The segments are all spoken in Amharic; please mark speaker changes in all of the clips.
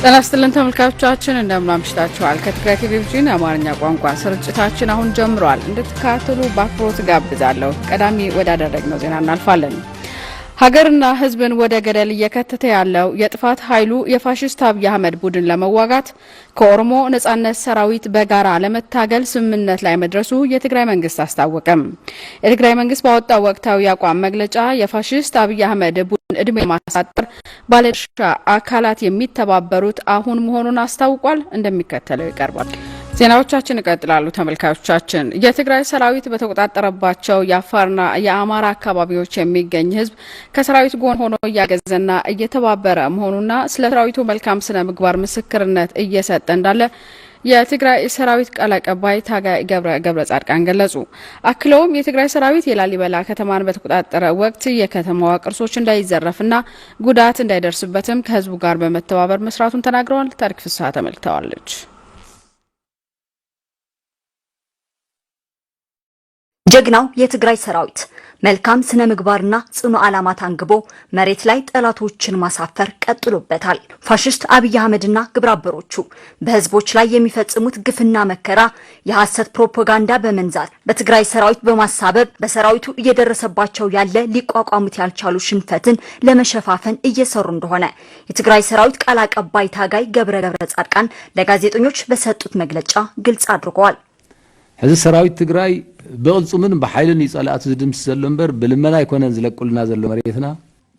Speaker 1: ጤና ይስጥልን ተመልካቾቻችን፣ እንደምን አምሽታችኋል? ከትግራይ ቴሌቪዥን የአማርኛ ቋንቋ ስርጭታችን አሁን ጀምሯል። እንድትከታተሉ በአክብሮት ጋብዛለሁ። ቀዳሚ ወዳደረግነው ዜና እናልፋለን። ሀገርና ሕዝብን ወደ ገደል እየከተተ ያለው የጥፋት ኃይሉ የፋሽስት አብይ አህመድ ቡድን ለመዋጋት ከኦሮሞ ነጻነት ሰራዊት በጋራ ለመታገል ስምምነት ላይ መድረሱ የትግራይ መንግስት አስታወቀም። የትግራይ መንግስት ባወጣው ወቅታዊ አቋም መግለጫ የፋሽስት አብይ አህመድ ቡድን እድሜ ማሳጠር ባለድርሻ አካላት የሚተባበሩት አሁን መሆኑን አስታውቋል። እንደሚከተለው ይቀርባል። ዜናዎቻችን ይቀጥላሉ። ተመልካቾቻችን፣ የትግራይ ሰራዊት በተቆጣጠረባቸው የአፋርና የአማራ አካባቢዎች የሚገኝ ህዝብ ከሰራዊት ጎን ሆኖ እያገዘና እየተባበረ መሆኑና ስለ ሰራዊቱ መልካም ስነ ምግባር ምስክርነት እየሰጠ እንዳለ የትግራይ ሰራዊት ቃል አቀባይ ታጋይ ገብረ ገብረ ጻድቃን ገለጹ። አክለውም የትግራይ ሰራዊት የላሊበላ ከተማን በተቆጣጠረ ወቅት የከተማዋ ቅርሶች እንዳይዘረፍና ጉዳት እንዳይደርስበትም ከህዝቡ ጋር በመተባበር መስራቱን ተናግረዋል። ታሪክ ፍስሀ ተመልክተዋለች።
Speaker 2: ጀግናው የትግራይ ሰራዊት መልካም ስነ ምግባርና ጽኑ ዓላማ ታንግቦ መሬት ላይ ጠላቶችን ማሳፈር ቀጥሎበታል። ፋሽስት አብይ አህመድና ግብረአበሮቹ በህዝቦች ላይ የሚፈጽሙት ግፍና መከራ የሐሰት ፕሮፓጋንዳ በመንዛት በትግራይ ሰራዊት በማሳበብ በሰራዊቱ እየደረሰባቸው ያለ ሊቋቋሙት ያልቻሉ ሽንፈትን ለመሸፋፈን እየሰሩ እንደሆነ የትግራይ ሰራዊት ቃል አቀባይ ታጋይ ገብረ ገብረ ጻድቃን ለጋዜጠኞች በሰጡት መግለጫ ግልጽ አድርገዋል።
Speaker 3: ሕዚ ሰራዊት ትግራይ ብቕልፅምን ብሓይልን እዩ ፀላእቱ ዝድምስስ ዘሎ እምበር ብልመና ኣይኮነን ዝለቁልና ዘሎ መሬትና።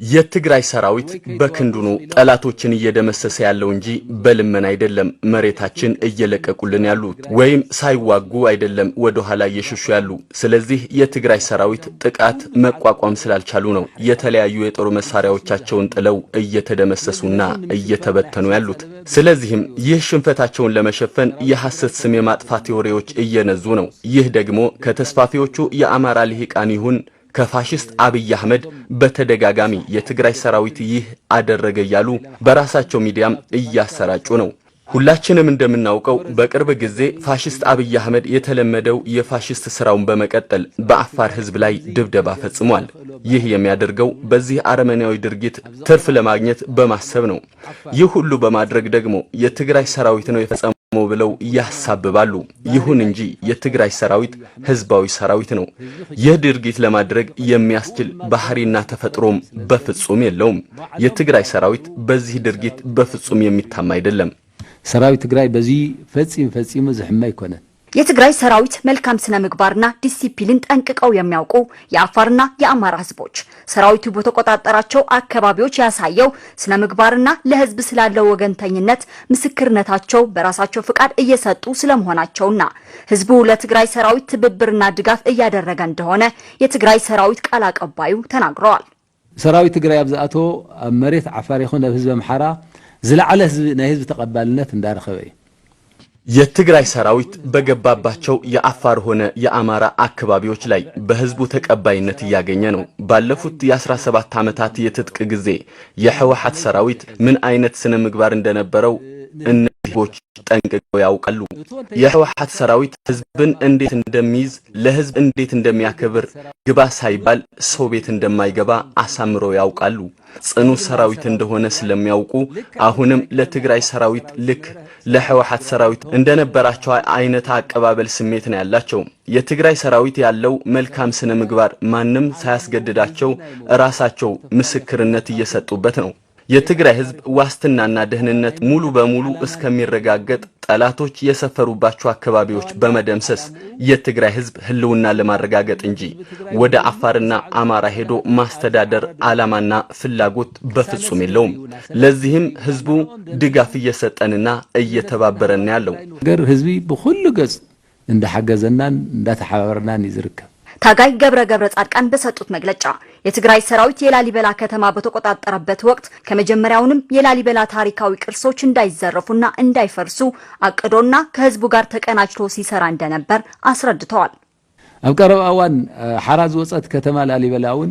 Speaker 4: የትግራይ ሰራዊት በክንዱኑ ጠላቶችን እየደመሰሰ ያለው እንጂ በልመና አይደለም። መሬታችን እየለቀቁልን ያሉት ወይም ሳይዋጉ አይደለም ወደ ኋላ እየሸሹ ያሉ። ስለዚህ የትግራይ ሰራዊት ጥቃት መቋቋም ስላልቻሉ ነው የተለያዩ የጦር መሳሪያዎቻቸውን ጥለው እየተደመሰሱና እየተበተኑ ያሉት። ስለዚህም ይህ ሽንፈታቸውን ለመሸፈን የሐሰት ስም የማጥፋት ወሬዎች እየነዙ ነው። ይህ ደግሞ ከተስፋፊዎቹ የአማራ ልሂቃን ይሁን ከፋሽስት አብይ አህመድ በተደጋጋሚ የትግራይ ሰራዊት ይህ አደረገ እያሉ በራሳቸው ሚዲያም እያሰራጩ ነው። ሁላችንም እንደምናውቀው በቅርብ ጊዜ ፋሽስት አብይ አህመድ የተለመደው የፋሽስት ስራውን በመቀጠል በአፋር ህዝብ ላይ ድብደባ ፈጽሟል። ይህ የሚያደርገው በዚህ አረመኔያዊ ድርጊት ትርፍ ለማግኘት በማሰብ ነው። ይህ ሁሉ በማድረግ ደግሞ የትግራይ ሰራዊት ነው የፈጸመው ብለው ያሳብባሉ። ይሁን እንጂ የትግራይ ሰራዊት ህዝባዊ ሰራዊት ነው። ይህ ድርጊት ለማድረግ የሚያስችል ባህሪና ተፈጥሮም በፍጹም የለውም። የትግራይ ሰራዊት በዚህ ድርጊት በፍጹም የሚታማ አይደለም።
Speaker 3: ሰራዊት ትግራይ በዚ ፈጺሙ ፈጺሙ ዝሕመ ኣይኮነን።
Speaker 2: የትግራይ ሰራዊት መልካም ስነ ምግባርና ዲሲፕሊን ጠንቅቀው የሚያውቁ የአፋርና የአማራ ህዝቦች ሰራዊቱ በተቆጣጠራቸው አካባቢዎች ያሳየው ስነ ምግባርና ለህዝብ ስላለው ወገንተኝነት ምስክርነታቸው በራሳቸው ፍቃድ እየሰጡ ስለመሆናቸውና ህዝቡ ለትግራይ ሰራዊት ትብብርና ድጋፍ እያደረገ እንደሆነ የትግራይ ሰራዊት ቃል አቀባዩ ተናግረዋል።
Speaker 3: ሰራዊት ትግራይ ኣብ ዝኣተዎ ኣብ መሬት ዓፋር ይኹን ኣብ ህዝቢ ኣምሓራ ዝለዓለ ናይ ህዝቢ ተቐባልነት እንዳረኸበ እዩ።
Speaker 4: የትግራይ ሰራዊት በገባባቸው የአፋር ሆነ የአማራ አካባቢዎች ላይ በህዝቡ ተቀባይነት እያገኘ ነው። ባለፉት የ17 ዓመታት የትጥቅ ጊዜ የህወሓት ሰራዊት ምን አይነት ስነ ምግባር እንደነበረው እነዚህ ህዝቦች ጠንቅቀው ያውቃሉ። የህወሓት ሰራዊት ህዝብን እንዴት እንደሚይዝ፣ ለህዝብ እንዴት እንደሚያከብር፣ ግባ ሳይባል ሰው ቤት እንደማይገባ አሳምረው ያውቃሉ። ጽኑ ሰራዊት እንደሆነ ስለሚያውቁ አሁንም ለትግራይ ሰራዊት ልክ ለህወሓት ሰራዊት እንደነበራቸው አይነት አቀባበል ስሜት ነው ያላቸው። የትግራይ ሰራዊት ያለው መልካም ስነ ምግባር ማንም ሳያስገድዳቸው ራሳቸው ምስክርነት እየሰጡበት ነው። የትግራይ ህዝብ ዋስትናና ደህንነት ሙሉ በሙሉ እስከሚረጋገጥ ጠላቶች የሰፈሩባቸው አካባቢዎች በመደምሰስ የትግራይ ህዝብ ህልውና ለማረጋገጥ እንጂ ወደ አፋርና አማራ ሄዶ ማስተዳደር ዓላማና ፍላጎት በፍጹም የለውም። ለዚህም ህዝቡ ድጋፍ እየሰጠንና እየተባበረን ያለው
Speaker 3: ገር ህዝቢ ብኩሉ ገጽ እንዳሓገዘናን እንዳተሓባበረናን እዩ ዝርከብ።
Speaker 2: ታጋይ ገብረ ገብረ ጻድቃን በሰጡት መግለጫ የትግራይ ሰራዊት የላሊበላ ከተማ በተቆጣጠረበት ወቅት ከመጀመሪያውንም የላሊበላ ታሪካዊ ቅርሶች እንዳይዘረፉና እንዳይፈርሱ አቅዶና ከህዝቡ ጋር ተቀናጅቶ ሲሰራ እንደነበር አስረድተዋል።
Speaker 3: ኣብ ቀረባ እዋን ሓራ ዝወፀት ከተማ ላሊበላ እውን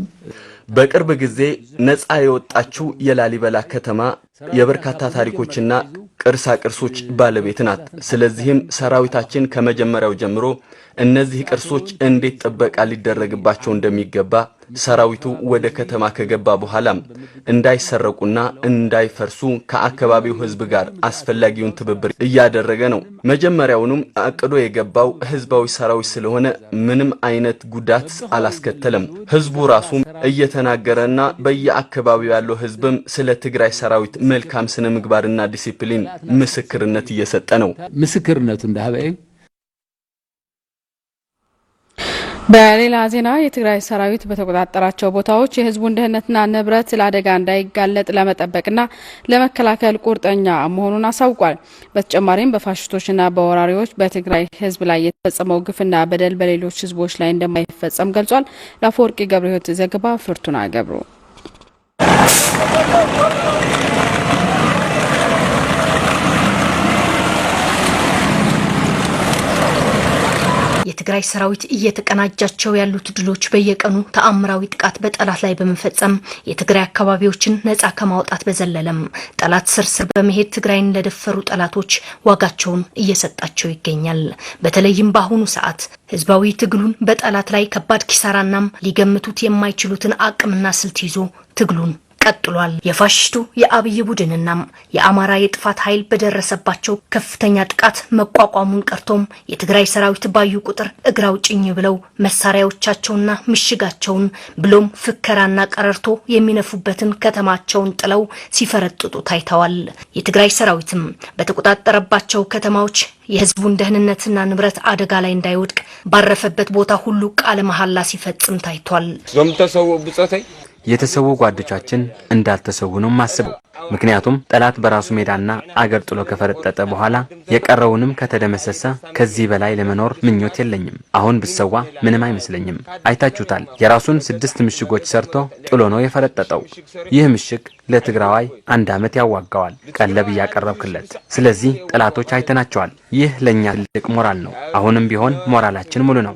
Speaker 4: በቅርብ ጊዜ ነፃ የወጣችው የላሊበላ ከተማ የበርካታ ታሪኮችና ቅርሳ ቅርሶች ባለቤት ናት። ስለዚህም ሰራዊታችን ከመጀመሪያው ጀምሮ እነዚህ ቅርሶች እንዴት ጥበቃ ሊደረግባቸው እንደሚገባ፣ ሰራዊቱ ወደ ከተማ ከገባ በኋላም እንዳይሰረቁና እንዳይፈርሱ ከአካባቢው ህዝብ ጋር አስፈላጊውን ትብብር እያደረገ ነው። መጀመሪያውኑም አቅዶ የገባው ህዝባዊ ሰራዊት ስለሆነ ምንም አይነት ጉዳት አላስከተለም። ህዝቡ ራሱም እየተናገረና በየአካባቢው ያለው ህዝብም ስለ ትግራይ ሰራዊት መልካም ስነ ምግባርና ዲሲፕሊን ምስክርነት እየሰጠ ነው።
Speaker 3: ምስክርነቱ እንዳሃበ እዩ።
Speaker 1: በሌላ ዜና የትግራይ ሰራዊት በተቆጣጠራቸው ቦታዎች የህዝቡን ደህንነትና ንብረት ለአደጋ እንዳይጋለጥ ለመጠበቅና ለመከላከል ቁርጠኛ መሆኑን አሳውቋል። በተጨማሪም በፋሽስቶችና በወራሪዎች በትግራይ ህዝብ ላይ የተፈጸመው ግፍና በደል በሌሎች ህዝቦች ላይ እንደማይፈጸም ገልጿል። ለአፈወርቂ ገብረ ህይወት ዘገባ ፍርቱና ገብሩ።
Speaker 5: የትግራይ ሰራዊት እየተቀናጃቸው ያሉት ድሎች በየቀኑ ተአምራዊ ጥቃት በጠላት ላይ በመፈጸም የትግራይ አካባቢዎችን ነጻ ከማውጣት በዘለለም ጠላት ስርስር በመሄድ ትግራይን ለደፈሩ ጠላቶች ዋጋቸውን እየሰጣቸው ይገኛል። በተለይም በአሁኑ ሰዓት ህዝባዊ ትግሉን በጠላት ላይ ከባድ ኪሳራናም ሊገምቱት የማይችሉትን አቅምና ስልት ይዞ ትግሉን ቀጥሏል። የፋሽስቱ የአብይ ቡድንና የአማራ የጥፋት ኃይል በደረሰባቸው ከፍተኛ ጥቃት መቋቋሙን ቀርቶም የትግራይ ሰራዊት ባዩ ቁጥር እግር አውጭኝ ብለው መሳሪያዎቻቸውና ምሽጋቸውን ብሎም ፍከራና ቀረርቶ የሚነፉበትን ከተማቸውን ጥለው ሲፈረጥጡ ታይተዋል። የትግራይ ሰራዊትም በተቆጣጠረባቸው ከተማዎች የህዝቡን ደህንነትና ንብረት አደጋ ላይ እንዳይወድቅ ባረፈበት ቦታ ሁሉ ቃለ መሐላ ሲፈጽም ታይቷል።
Speaker 6: የተሰዉ ጓዶቻችን እንዳልተሰዉ ነው ማስበው። ምክንያቱም ጠላት በራሱ ሜዳና አገር ጥሎ ከፈረጠጠ በኋላ የቀረውንም ከተደመሰሰ ከዚህ በላይ ለመኖር ምኞት የለኝም። አሁን ብሰዋ ምንም አይመስለኝም። አይታችሁታል። የራሱን 6 ምሽጎች ሰርቶ ጥሎ ነው የፈረጠጠው። ይህ ምሽግ ለትግራዋይ 1 ዓመት ያዋጋዋል፣ ቀለብ እያቀረብክለት። ስለዚህ ጠላቶች አይተናቸዋል። ይህ ለኛ ትልቅ ሞራል ነው። አሁንም ቢሆን ሞራላችን ሙሉ ነው።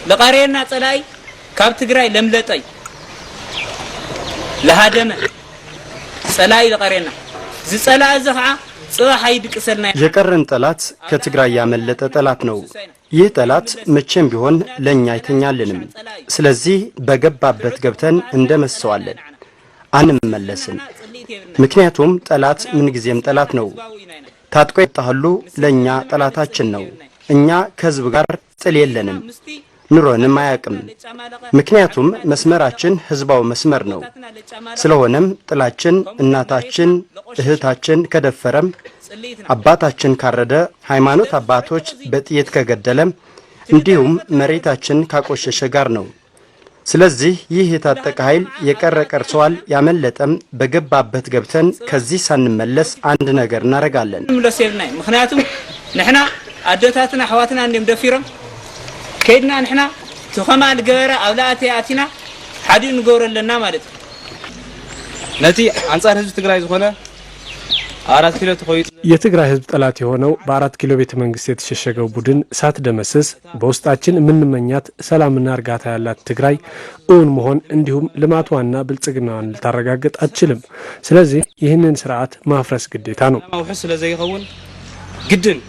Speaker 7: ለቃሬና ጸላይ ካብ ትግራይ ለምለጠይ ለሃደመ ጸላይ ለቃሬና ዝጸላ እዚ ከዓ ጽባሕ አይድቅሰልና።
Speaker 8: የቀረን ጠላት ከትግራይ ያመለጠ ጠላት ነው። ይህ ጠላት መቼም ቢሆን ለኛ አይተኛልንም። ስለዚህ በገባበት ገብተን እንደመሰዋለን፣ አንመለስም። ምክንያቱም ጠላት ምንጊዜም ጠላት ነው። ታጥቆ ይጣሉ ለኛ ጠላታችን ነው። እኛ ከህዝብ ጋር ጥል የለንም፣ ኑሮንም አያውቅም። ምክንያቱም መስመራችን ህዝባው መስመር ነው። ስለሆነም ጥላችን እናታችን እህታችን ከደፈረም፣ አባታችን ካረደ፣ ሃይማኖት አባቶች በጥይት ከገደለም፣ እንዲሁም መሬታችን ካቆሸሸ ጋር ነው። ስለዚህ ይህ የታጠቀ ኃይል የቀረ ቀርቷል፣ ያመለጠም በገባበት ገብተን ከዚህ ሳንመለስ አንድ ነገር እናደርጋለን።
Speaker 7: ምክንያቱም ንሕና ኣዶታትና ኣሕዋትና እንዲም ደፊሮም ከይድና ንሕና ትኸማ ዝገበረ ኣብ ላኣተይ ኣቲና ሓዲኡ ንገብሮ ኣለና ማለት እዩ።
Speaker 9: ነቲ አንጻር ህዝቢ ትግራይ ዝኾነ 4 ኪሎ ተቆይቶ
Speaker 10: የትግራይ ህዝብ ጠላት የሆነው በ4 ኪሎ ቤተ መንግስት የተሸሸገው ቡድን ሳትደመስስ በውስጣችን የምንመኛት ሰላምና እርጋታ ያላት ትግራይ እውን መሆን እንዲሁም ልማቷና ብልጽግናዋን ልታረጋግጥ አትችልም። ስለዚህ ይህንን ስርዓት ማፍረስ ግዴታ ነው።
Speaker 9: ውሕስ ስለዘይኸውን ግድን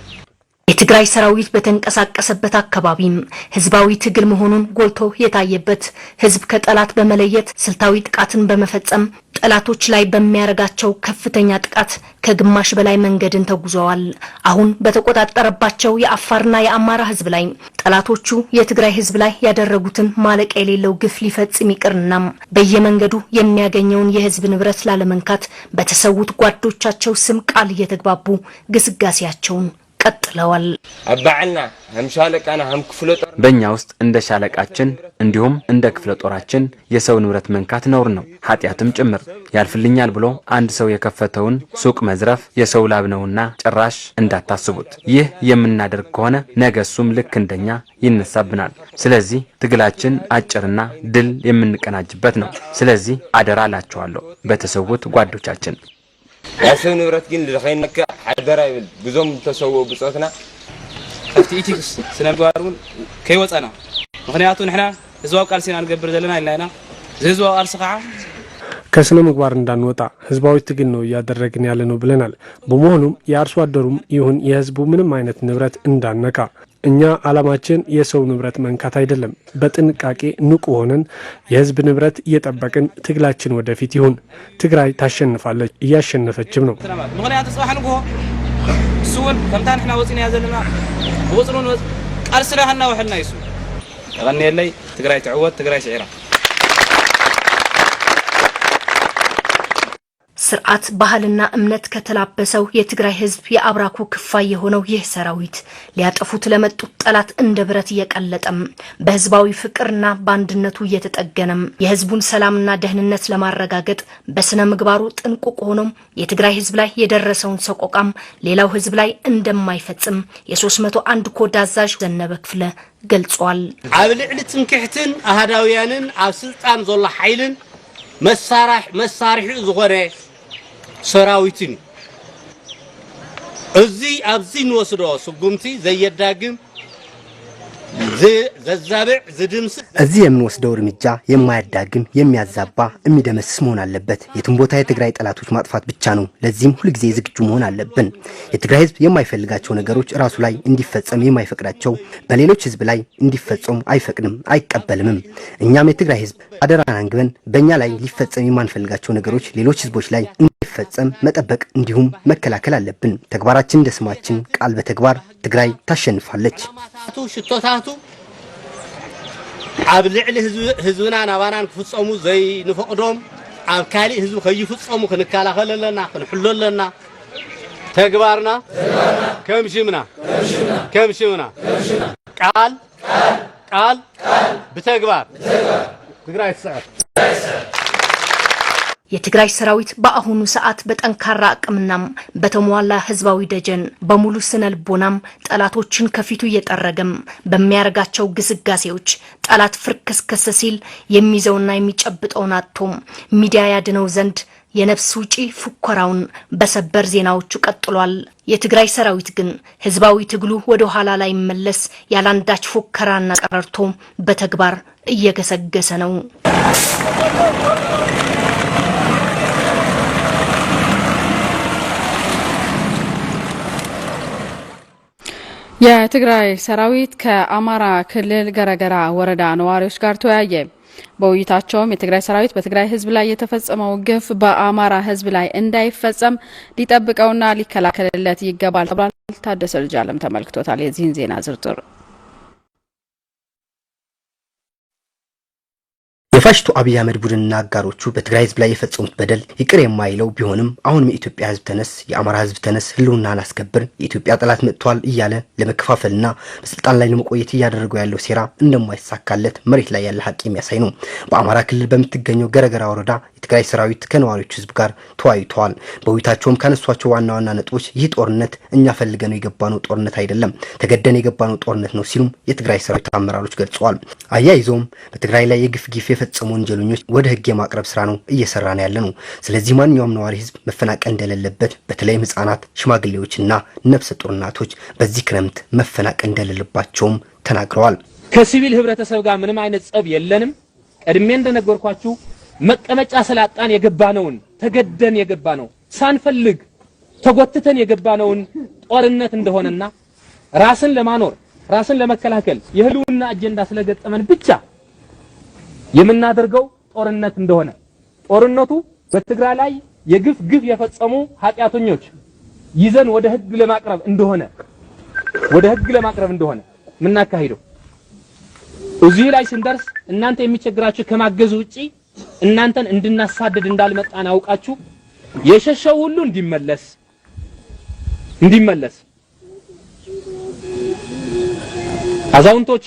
Speaker 5: የትግራይ ሰራዊት በተንቀሳቀሰበት አካባቢም ህዝባዊ ትግል መሆኑን ጎልቶ የታየበት ህዝብ ከጠላት በመለየት ስልታዊ ጥቃትን በመፈጸም ጠላቶች ላይ በሚያረጋቸው ከፍተኛ ጥቃት ከግማሽ በላይ መንገድን ተጉዘዋል። አሁን በተቆጣጠረባቸው የአፋርና የአማራ ህዝብ ላይ ጠላቶቹ የትግራይ ህዝብ ላይ ያደረጉትን ማለቂያ የሌለው ግፍ ሊፈጽም ይቅርና በየመንገዱ የሚያገኘውን የህዝብ ንብረት ላለመንካት በተሰዉት ጓዶቻቸው ስም ቃል እየተግባቡ ግስጋሴያቸውን ቀጥለዋል።
Speaker 11: አባዕልና هم ሻለቃና هم ክፍለ ጦር
Speaker 6: በእኛ ውስጥ እንደ ሻለቃችን እንዲሁም እንደ ክፍለ ጦራችን የሰው ንብረት መንካት ነውር ነው፣ ኃጢአትም ጭምር። ያልፍልኛል ብሎ አንድ ሰው የከፈተውን ሱቅ መዝረፍ የሰው ላብ ነውና ጭራሽ እንዳታስቡት። ይህ የምናደርግ ከሆነ ነገ እሱም ልክ እንደኛ ይነሳብናል። ስለዚህ ትግላችን አጭርና ድል የምንቀናጅበት ነው። ስለዚህ አደራ እላችኋለሁ በተሰዉት ጓዶቻችን።
Speaker 11: የሰው ንብረት ግን ለኸይነካ ሓደራ ይብል ብዙም ተሰውኡ ብጾትና
Speaker 9: ካብቲ ethics ስነ ምግባር እውን ከይወፀና፣ ምክንያቱ ንሕና ህዝባዊ ቃልሲ ኢና ንገብር ዘለና ኢልና ኢና። እዚ ህዝባዊ ቃልሲ ከዓ
Speaker 10: ከስነ ምግባር እንዳንወጣ ህዝባዊ ትግል ነው እያደረግን ያለ ነው ብለናል። በመሆኑም የአርሶ አደሩም ይሁን የህዝቡ ምንም አይነት ንብረት እንዳነካ። እኛ አላማችን የሰው ንብረት መንካት አይደለም። በጥንቃቄ ንቁ ሆነን የህዝብ ንብረት እየጠበቅን ትግላችን ወደፊት ይሁን። ትግራይ ታሸንፋለች፣ እያሸነፈችም ነው።
Speaker 9: ምክንያቱ ፅባሕ ንግሆ እሱ እውን ከምታ ንሕና ወፂና ዘለና ብቁፅሩ ቃልስና ከናውሐልና ይሱ የቀኒየለይ። ትግራይ ትዕወት፣ ትግራይ ስዒራ።
Speaker 5: ስርዓት፣ ባህልና እምነት ከተላበሰው የትግራይ ህዝብ የአብራኩ ክፋይ የሆነው ይህ ሰራዊት ሊያጠፉት ለመጡት ጠላት እንደ ብረት እየቀለጠም፣ በህዝባዊ ፍቅርና በአንድነቱ እየተጠገነም፣ የህዝቡን ሰላምና ደህንነት ለማረጋገጥ በስነ ምግባሩ ጥንቁቅ ሆኖም የትግራይ ህዝብ ላይ የደረሰውን ሰቆቃም ሌላው ህዝብ ላይ እንደማይፈጽም የ301 ኮድ አዛዥ ዘነበ ክፍለ ገልጿል።
Speaker 12: ኣብ ልዕሊ ትምክሕትን ኣህዳውያንን ኣብ ስልጣን ዘሎ ሓይልን መሳርሒኡ ዝኾነ ሰራዊትን እዩ። እዚ ኣብዚ ንወስዶ ስጉምቲ ዘየዳግም፣ ዘዛብዕ፣ ዝድምስስ
Speaker 8: እዚህ የምንወስደው እርምጃ የማያዳግም፣ የሚያዛባ፣ የሚደመስስ መሆን አለበት። የትም ቦታ የትግራይ ጠላቶች ማጥፋት ብቻ ነው። ለዚህም ሁልጊዜ ዝግጁ መሆን አለብን። የትግራይ ህዝብ የማይፈልጋቸው ነገሮች፣ ራሱ ላይ እንዲፈጸም የማይፈቅዳቸው በሌሎች ህዝብ ላይ እንዲፈጸሙ አይፈቅድም፣ አይቀበልምም። እኛም የትግራይ ህዝብ አደራን አንግበን በእኛ ላይ ሊፈጸም የማንፈልጋቸው ነገሮች ሌሎች ህዝቦች ላይ እንዳይፈጸም መጠበቅ እንዲሁም መከላከል አለብን። ተግባራችን እንደ ስማችን ቃል በተግባር ትግራይ ታሸንፋለች።
Speaker 12: ሽቶታቱ ኣብ ልዕሊ ህዝብና ናባናን ክፍፀሙ ዘይንፈቅዶም ኣብ ካሊእ ህዝቢ ከይፍፀሙ ክንከላኸል ኣለና፣ ክንሕሎ ኣለና። ተግባርና ከም ሽምና፣ ከም ሽምና፣ ቃል ቃል ብተግባር፣ ትግራይ ትስዕር።
Speaker 5: የትግራይ ሰራዊት በአሁኑ ሰዓት በጠንካራ አቅምናም በተሟላ ህዝባዊ ደጀን በሙሉ ስነ ልቦናም ጠላቶችን ከፊቱ እየጠረገም በሚያደርጋቸው ግስጋሴዎች ጠላት ፍርክስክስ ሲል የሚይዘውና የሚጨብጠውን አጥቶም ሚዲያ ያድነው ዘንድ የነፍስ ውጪ ፉከራውን በሰበር ዜናዎቹ ቀጥሏል። የትግራይ ሰራዊት ግን ህዝባዊ ትግሉ ወደ ኋላ ላይ መለስ ያላንዳች ፉከራና ቀረርቶ በተግባር እየገሰገሰ ነው።
Speaker 1: የትግራይ ሰራዊት ከአማራ ክልል ገረገራ ወረዳ ነዋሪዎች ጋር ተወያየ። በውይይታቸውም የትግራይ ሰራዊት በትግራይ ህዝብ ላይ የተፈጸመው ግፍ በአማራ ህዝብ ላይ እንዳይፈጸም ሊጠብቀውና ሊከላከልለት ይገባል ተብሏል። ታደሰ ልጅ አለም ተመልክቶታል። የዚህን ዜና ዝርዝር።
Speaker 8: የፋሽስቱ አብይ አህመድ ቡድንና አጋሮቹ በትግራይ ህዝብ ላይ የፈጸሙት በደል ይቅር የማይለው ቢሆንም አሁንም የኢትዮጵያ ህዝብ ተነስ፣ የአማራ ህዝብ ተነስ፣ ህልውናን አስከብር፣ የኢትዮጵያ ጠላት መጥቷል እያለ ለመከፋፈልና በስልጣን ላይ ለመቆየት እያደረገው ያለው ሴራ እንደማይሳካለት መሬት ላይ ያለ ሀቅ የሚያሳይ ነው። በአማራ ክልል በምትገኘው ገረገራ ወረዳ የትግራይ ሰራዊት ከነዋሪዎቹ ህዝብ ጋር ተወያይተዋል። በውይይታቸውም ካነሷቸው ዋና ዋና ነጥቦች ይህ ጦርነት እኛ ፈልገነው የገባነው ጦርነት አይደለም፣ ተገደን የገባነው ጦርነት ነው ሲሉም የትግራይ ሰራዊት አመራሮች ገልጸዋል። አያይዘውም በትግራይ ላይ የግፍ ግፍ የፈጸሙ ወንጀለኞች ወደ ህግ የማቅረብ ስራ ነው እየሰራን ያለ ነው። ስለዚህ ማንኛውም ነዋሪ ህዝብ መፈናቀል እንደሌለበት፣ በተለይም ህጻናት፣ ሽማግሌዎችና ነፍሰ ጡር እናቶች በዚህ ክረምት መፈናቀል እንደሌለባቸውም ተናግረዋል።
Speaker 13: ከሲቪል ህብረተሰብ ጋር ምንም አይነት ጸብ የለንም። ቀድሜ እንደነገርኳችሁ መቀመጫ ስላጣን የገባነውን፣ ተገደን የገባነው፣ ሳንፈልግ ተጎትተን የገባነውን ጦርነት እንደሆነና ራስን ለማኖር፣ ራስን ለመከላከል የህልውና አጀንዳ ስለገጠመን ብቻ የምናደርገው ጦርነት እንደሆነ፣ ጦርነቱ በትግራይ ላይ የግፍ ግፍ የፈጸሙ ኃጢአተኞች ይዘን ወደ ህግ ለማቅረብ እንደሆነ የምናካሂደው። እዚህ ላይ ስንደርስ እናንተ የሚቸግራችሁ ከማገዝ ውጪ እናንተን እንድናሳድድ እንዳልመጣን አውቃችሁ የሸሸው ሁሉ እንዲመለስ፣ አዛውንቶች፣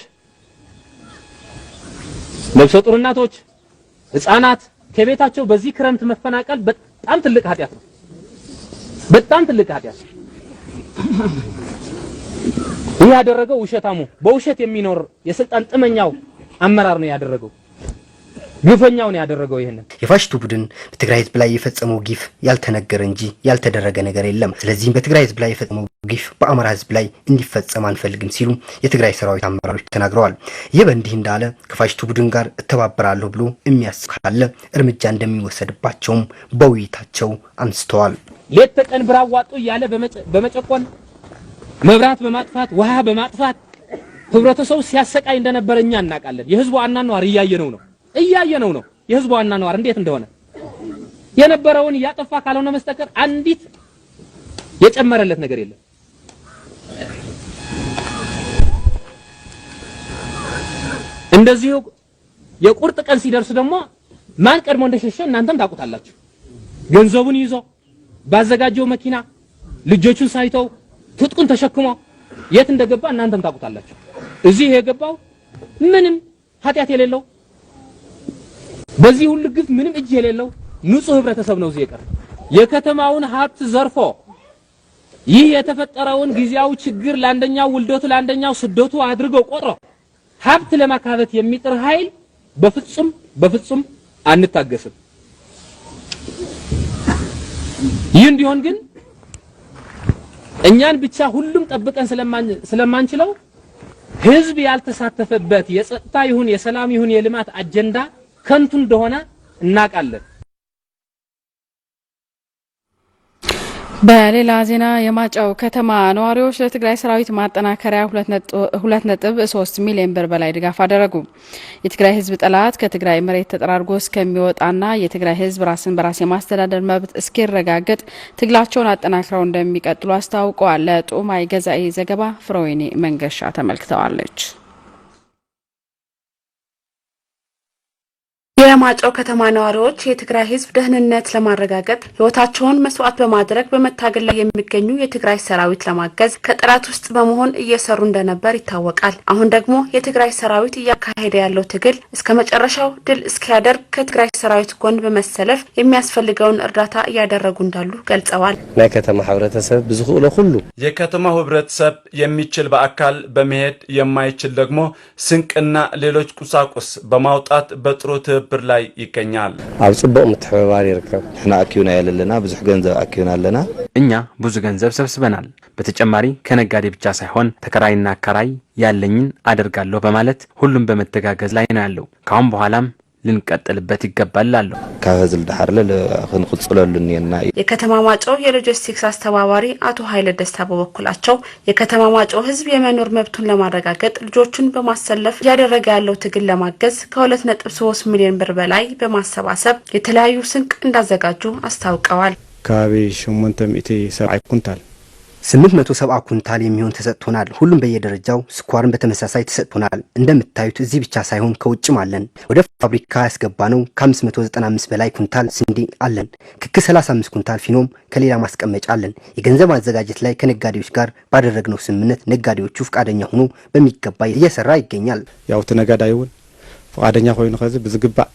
Speaker 13: ነፍሰ ጡር እናቶች፣ ህፃናት ከቤታቸው በዚህ ክረምት መፈናቀል በጣም ትልቅ ኃጢአት ነው። በጣም ትልቅ ኃጢአት። ይህ ያደረገው ውሸታሙ፣ በውሸት የሚኖር የስልጣን ጥመኛው አመራር ነው ያደረገው። ግፈኛው ነው ያደረገው ይሄንን።
Speaker 8: የፋሽስቱ ቡድን በትግራይ ህዝብ ላይ የፈጸመው ግፍ ያልተነገረ እንጂ ያልተደረገ ነገር የለም። ስለዚህም በትግራይ ህዝብ ላይ የፈጸመው ግፍ በአማራ ህዝብ ላይ እንዲፈጸም አንፈልግም ሲሉ የትግራይ ሰራዊት አመራሮች ተናግረዋል። ይህ በእንዲህ እንዳለ ከፋሽስቱ ቡድን ጋር እተባበራለሁ ብሎ የሚያስብ ካለ እርምጃ እንደሚወሰድባቸውም በውይይታቸው አንስተዋል።
Speaker 13: ሌት ተቀን ብር አዋጡ እያለ በመጨቆን፣ መብራት በማጥፋት፣ ውሃ በማጥፋት ህብረተሰቡ ሲያሰቃይ እንደነበረ እኛ እናውቃለን። የህዝቡ አኗኗር እያየነው ነው። የህዝቡ አኗኗር እንዴት እንደሆነ የነበረውን እያጠፋ ካልሆነ በስተቀር አንዲት የጨመረለት ነገር የለም። እንደዚሁ የቁርጥ ቀን ሲደርስ ደግሞ ማን ቀድሞ እንደሸሸ እናንተም ታውቁታላችሁ። ገንዘቡን ይዞ ባዘጋጀው መኪና ልጆቹን ሳይተው ትጥቁን ተሸክሞ የት እንደገባ እናንተም ታውቁታላችሁ። እዚህ የገባው ምንም ኃጢአት የሌለው፣ በዚህ ሁሉ ግፍ ምንም እጅ የሌለው ንጹህ ህብረተሰብ ነው እዚህ የቀረ። የከተማውን ሀብት ዘርፎ ይህ የተፈጠረውን ጊዜያዊ ችግር ለአንደኛው ውልደቱ ለአንደኛው ስደቱ አድርገው ቆጥሮ ሀብት ለማካበት የሚጥር ኃይል በፍጹም በፍጹም አንታገስም። ይህ እንዲሆን ግን እኛን ብቻ ሁሉም ጠብቀን ስለማንችለው ህዝብ ያልተሳተፈበት የጸጥታ ይሁን የሰላም ይሁን የልማት አጀንዳ ከንቱ እንደሆነ እናውቃለን።
Speaker 1: በሌላ ዜና የማይጨው ከተማ ነዋሪዎች ለትግራይ ሰራዊት ማጠናከሪያ 2.3 ሚሊዮን ብር በላይ ድጋፍ አደረጉ። የትግራይ ህዝብ ጠላት ከትግራይ መሬት ተጠራርጎ እስከሚወጣና የትግራይ ህዝብ ራስን በራስ የማስተዳደር መብት እስኪረጋገጥ ትግላቸውን አጠናክረው እንደሚቀጥሉ አስታውቀዋል። ለጡማይ ገዛኢ ዘገባ ፍሮዌኒ መንገሻ ተመልክተዋለች።
Speaker 14: የማይጨው ከተማ ነዋሪዎች የትግራይ ህዝብ ደህንነት ለማረጋገጥ ህይወታቸውን መስዋዕት በማድረግ በመታገል ላይ የሚገኙ የትግራይ ሰራዊት ለማገዝ ከጠላት ውስጥ በመሆን እየሰሩ እንደነበር ይታወቃል። አሁን ደግሞ የትግራይ ሰራዊት እያካሄደ ያለው ትግል እስከ መጨረሻው ድል እስኪያደርግ ከትግራይ ሰራዊት ጎን በመሰለፍ የሚያስፈልገውን እርዳታ እያደረጉ እንዳሉ ገልጸዋል።
Speaker 15: ናይ ከተማ ሕብረተሰብ ብዝኽእሎ ኩሉ
Speaker 16: የከተማው ህብረተሰብ የሚችል በአካል በመሄድ፣ የማይችል ደግሞ ስንቅና ሌሎች ቁሳቁስ በማውጣት በጥሩ ትብብር ላይ ይገኛል።
Speaker 15: ኣብ ጽቡቅ ምትሕብባር ይርከብ።
Speaker 17: ንሕና ኣኪብና የለለና ብዙሕ ገንዘብ ኣኪብና ኣለና።
Speaker 6: እኛ ብዙ ገንዘብ ሰብስበናል። በተጨማሪ ከነጋዴ ብቻ ሳይሆን ተከራይና አከራይ ያለኝን አደርጋለሁ በማለት ሁሉም በመተጋገዝ ላይ ነው ያለው። ካሁን በኋላም ልንቀጥልበት ይገባል አለሁ።
Speaker 17: ካብ ህዝቢ ድሓርለ ክንቅፅለሉ እኒአና እዩ።
Speaker 14: የከተማ ማይጨው የሎጂስቲክስ አስተባባሪ አቶ ሀይለ ደስታ በበኩላቸው የከተማ ማይጨው ህዝብ የመኖር መብቱን ለማረጋገጥ ልጆቹን በማሰለፍ እያደረገ ያለው ትግል ለማገዝ ከ2.3 ሚሊዮን ብር በላይ በማሰባሰብ የተለያዩ ስንቅ እንዳዘጋጁ አስታውቀዋል።
Speaker 18: ከባቢ 870 ኩንታል።
Speaker 8: 870 ኩንታል የሚሆን ተሰጥቶናል። ሁሉም በየደረጃው ስኳርን በተመሳሳይ ተሰጥቶናል። እንደምታዩት እዚህ ብቻ ሳይሆን ከውጭም አለን። ወደ ፋብሪካ ያስገባነው ከ595 በላይ ኩንታል ስንዴ አለን። ክክ 35 ኩንታል ፊኖም ከሌላ ማስቀመጫ አለን። የገንዘብ ማዘጋጀት ላይ ከነጋዴዎች ጋር ባደረግነው ስምምነት ነጋዴዎቹ ፈቃደኛ ሆኖ በሚገባ እየሰራ ይገኛል።
Speaker 18: ያው እቲ ነጋዳይ እውን ፈቃደኛ ኮይኑ ከዚ ብዝግባእ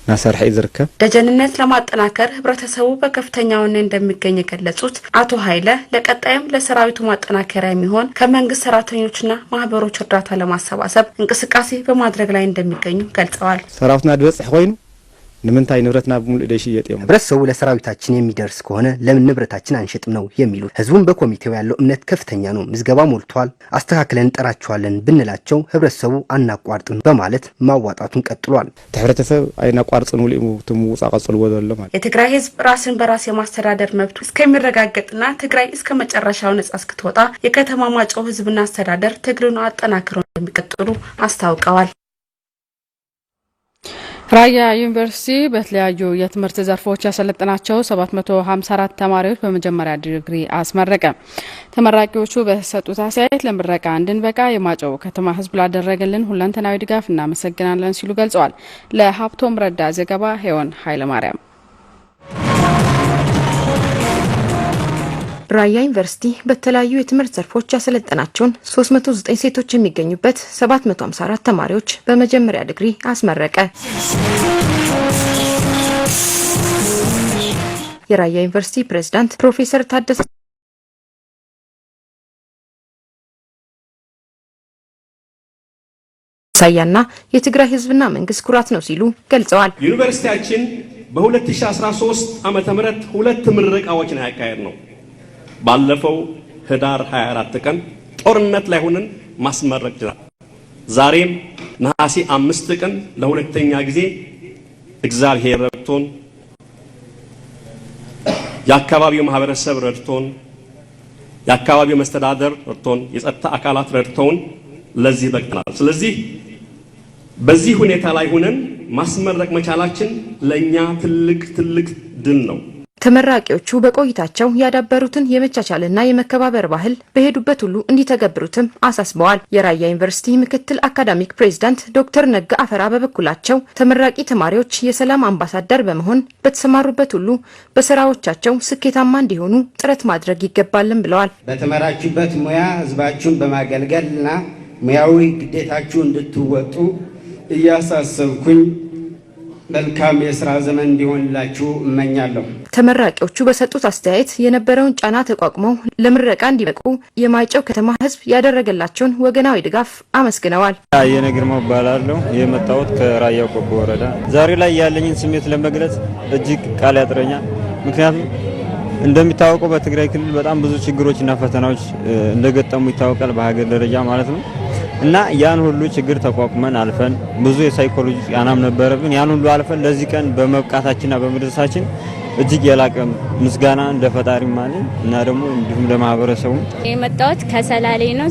Speaker 18: እናሰርሐ እዩ ዝርከብ።
Speaker 14: ደጀንነት ለማጠናከር ህብረተሰቡ በከፍተኛ ወኔ እንደሚገኝ የገለጹት አቶ ሀይለ ለቀጣይም ለሰራዊቱ ማጠናከሪያ የሚሆን ከመንግስት ሰራተኞችና ማህበሮች እርዳታ ለማሰባሰብ እንቅስቃሴ በማድረግ ላይ እንደሚገኙ ገልጸዋል።
Speaker 18: ሰራዊትና ዝበፅሕ ኮይኑ ንምንታይ ንብረትና ብምሉእ ደይሽየጥ እዮም?
Speaker 8: ህብረተሰቡ ለሰራዊታችን የሚደርስ ከሆነ ለምን ንብረታችን አንሸጥም ነው የሚሉት። ህዝቡን በኮሚቴው ያለው እምነት ከፍተኛ ነው። ምዝገባ ሞልቷል፣ አስተካክለን እንጠራቸዋለን ብንላቸው ህብረተሰቡ አናቋርጥም በማለት ማዋጣቱን ቀጥሏል።
Speaker 18: እቲ ሕብረተሰብ ኣይናቋርፅን ውልኡ እቲ ምውፃእ ቀፅልዎ ዘሎ ማለት።
Speaker 14: የትግራይ ህዝብ ራስን በራስ የማስተዳደር መብቱ እስከሚረጋገጥና ትግራይ እስከ መጨረሻው ነጻ እስክትወጣ የከተማ ማይጨው ህዝብና አስተዳደር ትግሉን አጠናክረው እንደሚቀጥሉ አስታውቀዋል።
Speaker 1: ራያ ዩኒቨርሲቲ በተለያዩ የትምህርት ዘርፎች ያሰለጠናቸው 754 ተማሪዎች በመጀመሪያ ዲግሪ አስመረቀ። ተመራቂዎቹ በሰጡት አስተያየት ለምረቃ እንድንበቃ የማይጨው ከተማ ህዝብ ላደረገልን ሁለንተናዊ ድጋፍ እናመሰግናለን ሲሉ ገልጸዋል። ለሀብቶም ረዳ ዘገባ ሄወን ኃይለማርያም።
Speaker 19: ራያ ዩኒቨርሲቲ በተለያዩ የትምህርት ዘርፎች ያሰለጠናቸውን 309 ሴቶች የሚገኙበት 754 ተማሪዎች በመጀመሪያ ዲግሪ አስመረቀ። የራያ ዩኒቨርሲቲ ፕሬዝዳንት ፕሮፌሰር ታደሰ ማሳያና የትግራይ ህዝብና መንግስት ኩራት ነው ሲሉ ገልጸዋል።
Speaker 20: ዩኒቨርሲቲያችን በ2013 ዓመተ ምህረት ሁለት ምረቃዎችን ያካሄድ ነው። ባለፈው ህዳር 24 ቀን ጦርነት ላይ ሆነን ማስመረቅ ችለናል። ዛሬም ነሐሴ 5 ቀን ለሁለተኛ ጊዜ እግዚአብሔር ረድቶን፣ የአካባቢው ማህበረሰብ ረድቶን፣ የአካባቢው መስተዳደር ረድቶን፣ የጸጥታ አካላት ረድተውን ለዚህ በቅተናል። ስለዚህ በዚህ ሁኔታ ላይ ሆነን ማስመረቅ መቻላችን ለኛ ትልቅ ትልቅ ድል ነው።
Speaker 19: ተመራቂዎቹ በቆይታቸው ያዳበሩትን የመቻቻልና የመከባበር ባህል በሄዱበት ሁሉ እንዲተገብሩትም አሳስበዋል። የራያ ዩኒቨርሲቲ ምክትል አካዳሚክ ፕሬዚዳንት ዶክተር ነጋ አፈራ በበኩላቸው ተመራቂ ተማሪዎች የሰላም አምባሳደር በመሆን በተሰማሩበት ሁሉ በስራዎቻቸው ስኬታማ እንዲሆኑ ጥረት ማድረግ ይገባልም ብለዋል።
Speaker 21: በተመራችሁበት ሙያ ህዝባችሁን በማገልገልና ሙያዊ ግዴታችሁ እንድትወጡ እያሳሰብኩኝ መልካም የስራ ዘመን እንዲሆንላችሁ እመኛለሁ።
Speaker 19: ተመራቂዎቹ በሰጡት አስተያየት የነበረውን ጫና ተቋቁመው ለምረቃ እንዲበቁ የማይጨው ከተማ ህዝብ ያደረገላቸውን ወገናዊ ድጋፍ አመስግነዋል።
Speaker 22: አየነ ግርማ እባላለሁ። የመጣሁት ከራያ ቆቦ ወረዳ። ዛሬ ላይ ያለኝን ስሜት ለመግለጽ እጅግ ቃል ያጥረኛል። ምክንያቱም እንደሚታወቀው በትግራይ ክልል በጣም ብዙ ችግሮችና ፈተናዎች እንደገጠሙ ይታወቃል፣ በሀገር ደረጃ ማለት ነው። እና ያን ሁሉ ችግር ተቋቁመን አልፈን ብዙ የሳይኮሎጂ ጫናም ነበረብን። ያን ሁሉ አልፈን ለዚህ ቀን በመብቃታችንና በመድረሳችን እጅግ የላቀ ምስጋና ለፈጣሪም አለኝ እና ደግሞ እንዲሁም ለማህበረሰቡ።
Speaker 23: የመጣሁት ከሰላሌ ነው።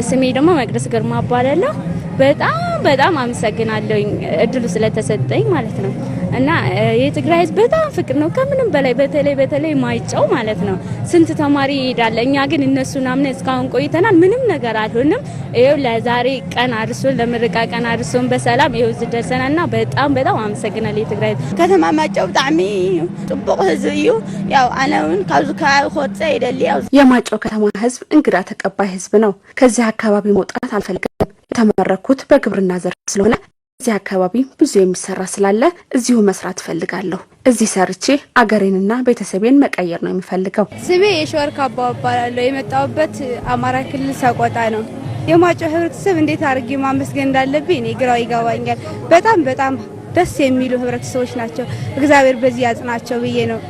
Speaker 23: ስሜ ደግሞ መቅደስ ግርማ እባላለሁ። በጣም በጣም አመሰግናለሁ እድሉ ስለተሰጠኝ ማለት ነው። እና የትግራይ ህዝብ በጣም ፍቅር ነው ከምንም በላይ፣ በተለይ በተለይ ማይጨው ማለት ነው። ስንት ተማሪ ይሄዳል። እኛ ግን እነሱን አምነን እስካሁን ቆይተናል። ምንም ነገር አልሆንም። ይኸው ለዛሬ ቀን አድርሶን፣ ለምርቃ ቀን አድርሶን በሰላም ይኸው እዚህ ደርሰናልና በጣም በጣም አመሰግናለሁ የትግራይ ህዝብ።
Speaker 24: ከተማ ማይጨው ብጣዕሚ ጽቡቅ ህዝቢ እዩ። ያው ኣነ እውን ካብዚ ከባቢ ክወፅእ ይደሊ። ያው
Speaker 14: የማይጨው ከተማ ህዝብ እንግዳ ተቀባይ ህዝብ ነው። ከዚህ አካባቢ መውጣት አልፈልግም። የተመረኩት በግብርና ዘርፍ ስለሆነ እዚህ አካባቢ ብዙ የሚሰራ ስላለ እዚሁ መስራት እፈልጋለሁ። እዚህ ሰርቼ አገሬንና ቤተሰቤን መቀየር ነው የሚፈልገው።
Speaker 25: ስሜ የሸወርቅ አባው እባላለሁ። የመጣሁበት አማራ ክልል ሰቆጣ ነው። የማይጨው ህብረተሰብ እንዴት አድርጌ ማመስገን እንዳለብኝ እኔ ግራው ይገባኛል። በጣም በጣም ደስ የሚሉ ህብረተሰቦች ናቸው። እግዚአብሔር በዚህ ያጽናቸው ብዬ ነው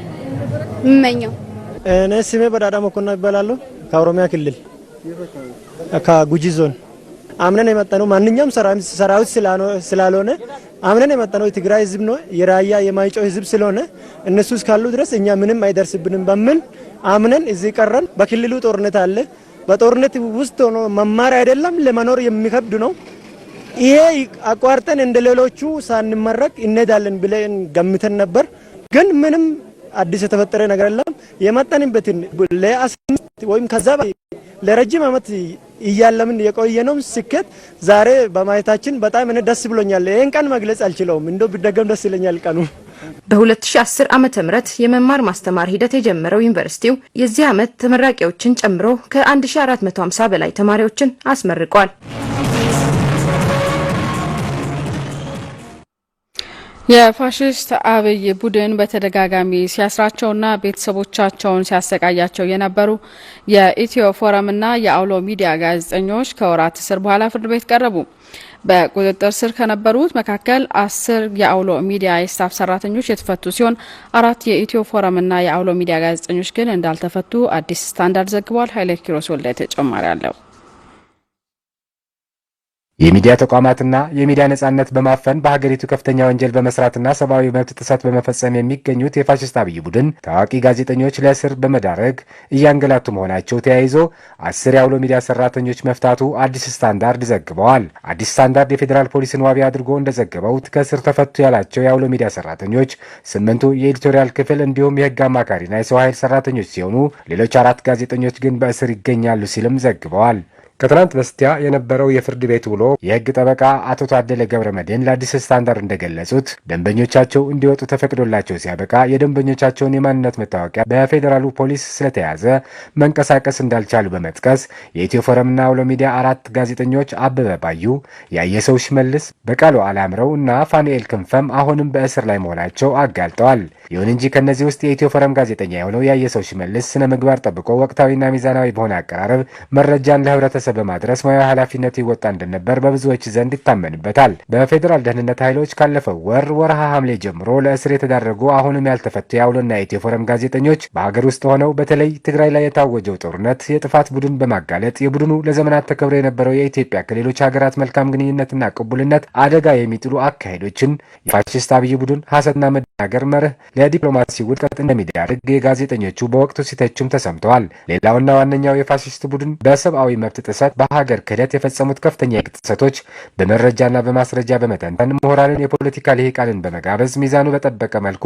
Speaker 25: የምመኘው።
Speaker 26: እኔ ስሜ በዳዳ መኮንን እባላለሁ። ከኦሮሚያ ክልል ከጉጂ ዞን። አምነን የመጣነው ማንኛውም ሰራዊት ስላልሆነ አምነን የመጣነው የትግራይ ህዝብ ነው፣ የራያ የማይጨው ህዝብ ስለሆነ እነሱ እስካሉ ድረስ እኛ ምንም አይደርስብንም በሚል አምነን እዚህ ቀረን። በክልሉ ጦርነት አለ። በጦርነት ውስጥ ሆኖ መማር አይደለም ለመኖር የሚከብድ ነው። ይሄ አቋርጠን እንደ ሌሎቹ ሳንመረቅ እንሄዳለን ብለን ገምተን ነበር። ግን ምንም አዲስ የተፈጠረ ነገር የለም። የመጣንበትን ለ15 ወይም ከዛ ለረጅም ዓመት እያለምን የቆየነው ስኬት ዛሬ በማየታችን በጣም እኔ ደስ ብሎኛል። ይህን ቀን መግለጽ አልችለውም። እንደው ቢደገም ደስ ይለኛል ቀኑ።
Speaker 19: በ2010 ዓመተ ምህረት የመማር ማስተማር ሂደት የጀመረው ዩኒቨርሲቲው የዚህ ዓመት ተመራቂዎችን ጨምሮ ከ1450 በላይ ተማሪዎችን አስመርቋል።
Speaker 1: የፋሽስት አብይ ቡድን በተደጋጋሚ ሲያስራቸውና ቤተሰቦቻቸውን ሲያሰቃያቸው የነበሩ የኢትዮ ፎረምና የአውሎ ሚዲያ ጋዜጠኞች ከወራት እስር በኋላ ፍርድ ቤት ቀረቡ። በቁጥጥር ስር ከነበሩት መካከል 10 የአውሎ ሚዲያ የ staff ሰራተኞች የተፈቱ ሲሆን 4 የኢትዮ ፎረምና የአውሎ ሚዲያ ጋዜጠኞች ግን እንዳልተፈቱ አዲስ ስታንዳርድ ዘግቧል። ኃይለ ኪሮስ ወልደ ተጨማሪ አለው።
Speaker 27: የሚዲያ ተቋማትና የሚዲያ ነጻነት በማፈን በሀገሪቱ ከፍተኛ ወንጀል በመስራትና ሰብአዊ መብት ጥሰት በመፈጸም የሚገኙት የፋሽስት አብይ ቡድን ታዋቂ ጋዜጠኞች ለእስር በመዳረግ እያንገላቱ መሆናቸው ተያይዞ 10 የአውሎ ሚዲያ ሰራተኞች መፍታቱ አዲስ ስታንዳርድ ዘግበዋል። አዲስ ስታንዳርድ የፌዴራል ፖሊስን ዋቢ አድርጎ እንደዘገበው ከእስር ተፈቱ ያላቸው የአውሎ ሚዲያ ሰራተኞች 8ቱ የ editorial ክፍል እንዲሁም የህግ አማካሪና የሰው ኃይል ሰራተኞች ሲሆኑ ሌሎች 4 ጋዜጠኞች ግን በእስር ይገኛሉ ሲልም ዘግበዋል። ከትናንት በስቲያ የነበረው የፍርድ ቤት ውሎ የህግ ጠበቃ አቶ ታደለ ገብረ መድህን ለአዲስ ስታንዳርድ እንደገለጹት ደንበኞቻቸው እንዲወጡ ተፈቅዶላቸው ሲያበቃ የደንበኞቻቸውን የማንነት መታወቂያ በፌዴራሉ ፖሊስ ስለተያዘ መንቀሳቀስ እንዳልቻሉ በመጥቀስ የኢትዮ ፎረምና አውሎ ሚዲያ 4 ጋዜጠኞች አበበ ባዩ፣ ያየሰው ሽመልስ፣ በቃሉ አላምረው እና ፋኑኤል ክንፈም አሁንም በእስር ላይ መሆናቸው አጋልጠዋል። ይሁን እንጂ ከእነዚህ ውስጥ የኢትዮ ፎረም ጋዜጠኛ የሆነው ያየሰው ሽመልስ ስነ ምግባር ጠብቆ ወቅታዊና ሚዛናዊ በሆነ አቀራረብ መረጃን ለህብረተሰቡ ለህብረተሰብ በማድረስ ሙያዊ ኃላፊነቱ ይወጣ እንደነበር በብዙዎች ዘንድ ይታመንበታል። በፌዴራል ደህንነት ኃይሎች ካለፈው ወር ወርሃ ሐምሌ ጀምሮ ለእስር የተዳረጉ አሁንም ያልተፈቱ የአውሎና የኢትዮ ፎረም ጋዜጠኞች በሀገር ውስጥ ሆነው በተለይ ትግራይ ላይ የታወጀው ጦርነት የጥፋት ቡድን በማጋለጥ የቡድኑ ለዘመናት ተከብሮ የነበረው የኢትዮጵያ ከሌሎች ሀገራት መልካም ግንኙነትና ቅቡልነት አደጋ የሚጥሉ አካሄዶችን የፋሽስት አብይ ቡድን ሀሰትና መደናገር መርህ ለዲፕሎማሲ ውድቀት እንደሚዳርግ የጋዜጠኞቹ በወቅቱ ሲተቹም ተሰምተዋል። ሌላውና ዋነኛው የፋሽስት ቡድን በሰብአዊ መብት ጥሰት፣ በሀገር ክህደት የፈጸሙት ከፍተኛ የህግ ጥሰቶች በመረጃና በማስረጃ በመተንተን ምሁራንን፣ የፖለቲካ ልሂቃንን በመጋበዝ ሚዛኑ በጠበቀ መልኩ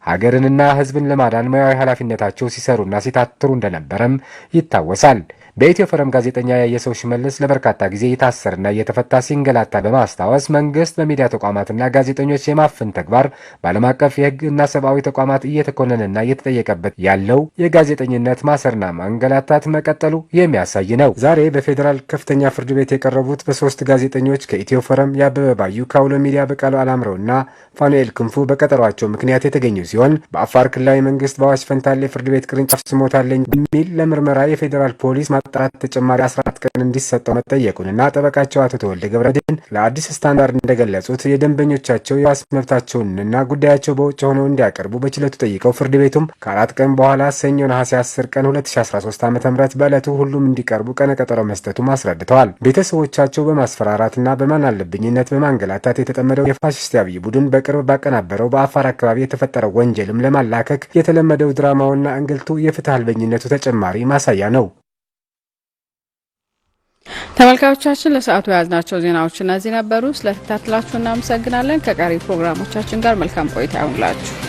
Speaker 27: ሀገርንና ህዝብን ለማዳን ሙያዊ ኃላፊነታቸው ሲሰሩና ሲታትሩ እንደነበረም ይታወሳል። በኢትዮ ፎረም ጋዜጠኛ ያየሰው ሽመልስ ለበርካታ ጊዜ የታሰረና እየተፈታ ሲንገላታ በማስታወስ መንግስት በሚዲያ ተቋማትና ጋዜጠኞች የማፈን ተግባር በዓለም አቀፍ የህግና ሰብአዊ ተቋማት እየተኮነነና እየተጠየቀበት ያለው የጋዜጠኝነት ማሰርና ማንገላታት መቀጠሉ የሚያሳይ ነው። ዛሬ በፌዴራል ከፍተኛ ፍርድ ቤት የቀረቡት በሶስት ጋዜጠኞች ከኢትዮ ፎረም የአበበ ባዩ፣ ከአውሎ ሚዲያ በቃሉ አላምረውና ፋኑኤል ክንፉ በቀጠሯቸው ምክንያት የተገኙ ሲሆን በአፋር ክልላዊ መንግስት በአዋሽ ፈንታሌ ፍርድ ቤት ቅርንጫፍ ስሞታለኝ በሚል ለምርመራ የፌዴራል ፖሊስ ማጣራት ተጨማሪ 14 ቀን እንዲሰጠው መጠየቁንና ጠበቃቸው አቶ ተወልደ ገብረመድህን ለአዲስ ስታንዳርድ እንደገለጹት የደንበኞቻቸው የዋስ መብታቸውንና ጉዳያቸው በውጭ ሆነው እንዲያቀርቡ በችሎቱ ጠይቀው ፍርድ ቤቱም ከ4 ቀን በኋላ ሰኞ ነሐሴ 10 ቀን 2013 ዓ.ም በዕለቱ ሁሉም እንዲቀርቡ ቀነ ቀጠሮ መስጠቱም አስረድተዋል። ቤተሰቦቻቸው በማስፈራራትና በማናለብኝነት በማንገላታት የተጠመደው የፋሽስት አብይ ቡድን በቅርብ ባቀናበረው በአፋር አካባቢ የተፈጠረው ወንጀልም ለማላከክ የተለመደው ድራማውና እንግልቱ የፍትህ አልበኝነቱ ተጨማሪ ማሳያ ነው።
Speaker 1: ተመልካቾቻችን ለሰዓቱ የያዝናቸው ዜናዎች እነዚህ ነበሩ። ስለተከታተላችሁ እናመሰግናለን። ከቀሪ ፕሮግራሞቻችን ጋር መልካም ቆይታ ይሁንላችሁ።